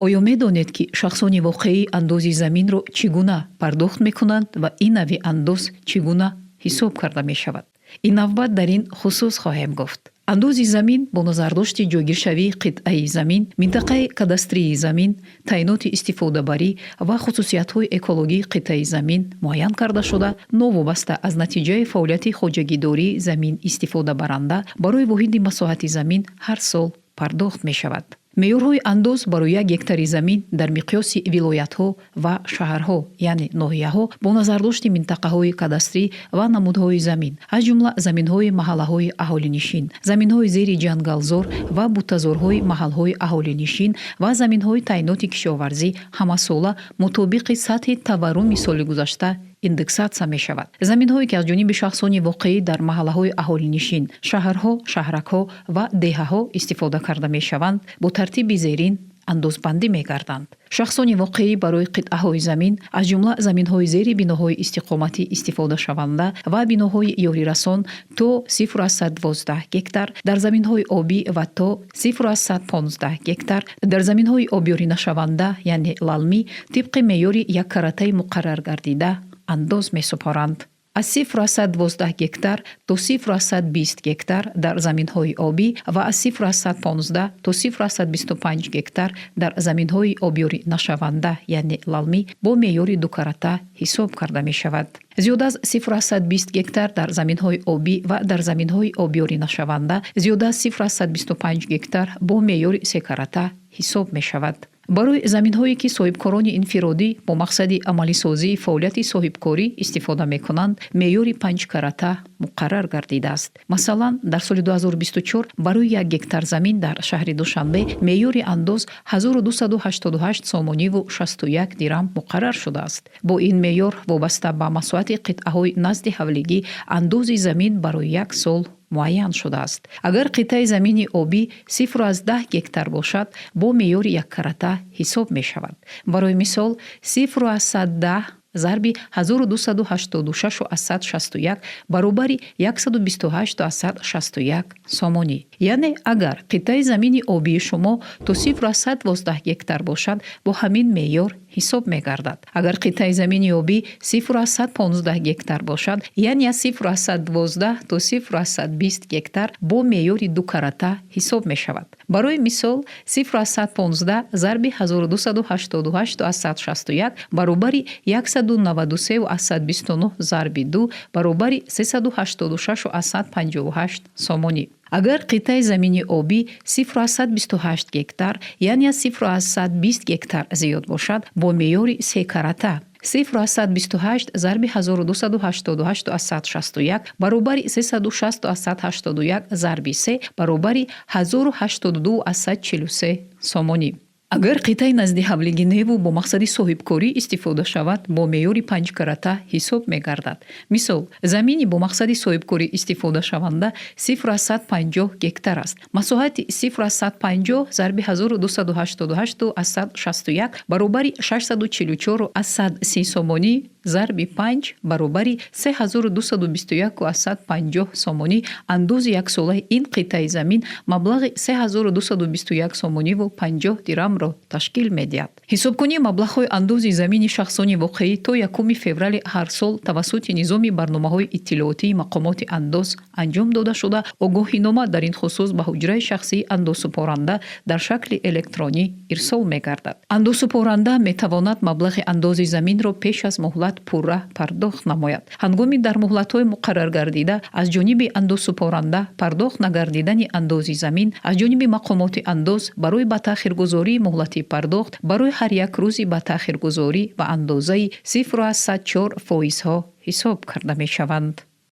Оё медонед, ки шахсони воқеӣ андози заминро чӣ гуна пардохт мекунанд ва ин нави андоз чӣ гуна ҳисоб карда мешавад? Ин навбат дар ин хусус хоҳем гуфт. Андози замин бо назардошти ҷойгиршавии қитъаи замин, минтақаи кадастрии замин, таъиноти истифодабарӣ ва хусусиятҳои экологии қитъаи замин муайян карда шуда, новобаста аз натиҷаи фаъолияти хоҷагидории замин истифодабаранда барои воҳиди масоҳати замин ҳар сол пардохт мешавад. Меъёрҳои андоз барои 1 гектари замин дар миқёси вилоятҳо ва шаҳрҳо, яъне ноҳияҳо, бо назардошти минтақаҳои кадастрӣ ва намудҳои замин, аз ҷумла заминҳои маҳаллаҳои аҳолинишин, заминҳои зери ҷангалзор ва буттазорҳои маҳалҳои аҳолинишин ва заминҳои таъиноти кишоварзӣ, ҳамасола мутобиқи сатҳи таварруми соли гузашта индексатсия мешавад. Заминҳое, ки аз ҷониби шахсони воқеӣ дар маҳаллаҳои аҳолинишин, шаҳрҳо, шаҳракҳо ва деҳаҳо истифода карда мешаванд, бо тартиби зерин андозбандӣ мегарданд. Шахсони воқеӣ барои қитъаҳои замин, аз ҷумла заминҳои зери биноҳои истиқоматӣ истифодашаванда ва биноҳои ёрирасон, то 0,12 гектар дар заминҳои обӣ ва то 0,15 гектар дар заминҳои обёринашаванда, яъне лалмӣ, тибқи меъёри яккаратаи муқарраргардида андоз месупоранд. Аз 0,12 гектар то 0,20 гектар дар заминҳои обӣ ва аз 0,15 то 0,25 гектар дар заминҳои обёринашаванда, яъне лалмӣ, бо меъёри дукарата ҳисоб карда мешавад. Зиёда аз 0,20 гектар дар заминҳои обӣ ва дар заминҳои обёринашаванда зиёда аз 0,25 гектар бо меъёри секарата ҳисоб мешавад. Барои заминҳое, ки соҳибкорони инфиродӣ бо мақсади амалисозии фаъолияти соҳибкорӣ истифода мекунанд, меъёри панҷкарата муқаррар гардидааст. Масалан, дар соли 2024 барои 1 гектар замин дар шаҳри Душанбе меъёри андоз 1288 сомониву 61 дирам муқаррар шудааст. Бо ин меъёр вобаста ба масоҳати қитъаҳои назди ҳавлигӣ андози замин барои як сол муайян шудааст. Агар қитъаи замини обӣ 0,10 гектар бошад, бо меъёри яккарата ҳисоб мешавад. Барои мисол, 0,10 зарби 1286,61 баробари 128,61 сомонӣ. Яъне агар қитъаи замини обии шумо то 0,12 гектар бошад, бо ҳамин меъёр ҳисоб мегардад. Агар қитъаи замини обӣ 0,15 гектар бошад, яъне аз 0,12 то 0,20 гектар, бо меъёри дукарата ҳисоб мешавад. Барои мисол, 0,15 зарби 1288,61 баробари 193,29 зарби 2 баробари 386,58 сомонӣ. Агар қитъаи замини обӣ 0,28 гектар, яъне аз 0,20 гектар зиёд бошад, бо меъёри секарата: 0,28 зарби 1288,61 баробари 360,81 зарби 3 баробари 1082,43 сомонӣ. Агар қитъаи назди ҳавлигӣ неву бо мақсади соҳибкорӣ истифода шавад, бо меъёри панҷкарата ҳисоб мегардад. Мисол, замини бо мақсади соҳибкорӣ истифодашаванда 0,50 гектар аст. Масоҳати 0,50 зарби 1288,61 баробари 644,30 сомонӣ зарби 5 баробари 3221,50 сомонӣ. Андози яксолаи ин қитъаи замин маблағи 3221 сомониву 50 дирамро ташкил медиҳад. Ҳисобкунии маблағҳои андози замини шахсони воқеӣ то 1 феврали ҳар сол тавассути низоми барномаҳои иттилоотии мақомоти андоз анҷом дода шуда, огоҳинома дар ин хусус ба ҳуҷраи шахсии андозсупоранда дар шакли электронӣ ирсол мегардад. Андозсупоранда метавонад маблағи андози заминро пеш аз муҳлат пурра пардохт намояд. Ҳангоми дар муҳлатҳои муқарраргардида аз ҷониби андозсупоранда пардохт нагардидани андози замин аз ҷониби мақомоти андоз, барои ба таъхиргузории муҳлати пардохт барои ҳар як рӯзи ба таъхиргузорӣ ба андозаи 0,4 фоизҳо ҳисоб карда мешаванд.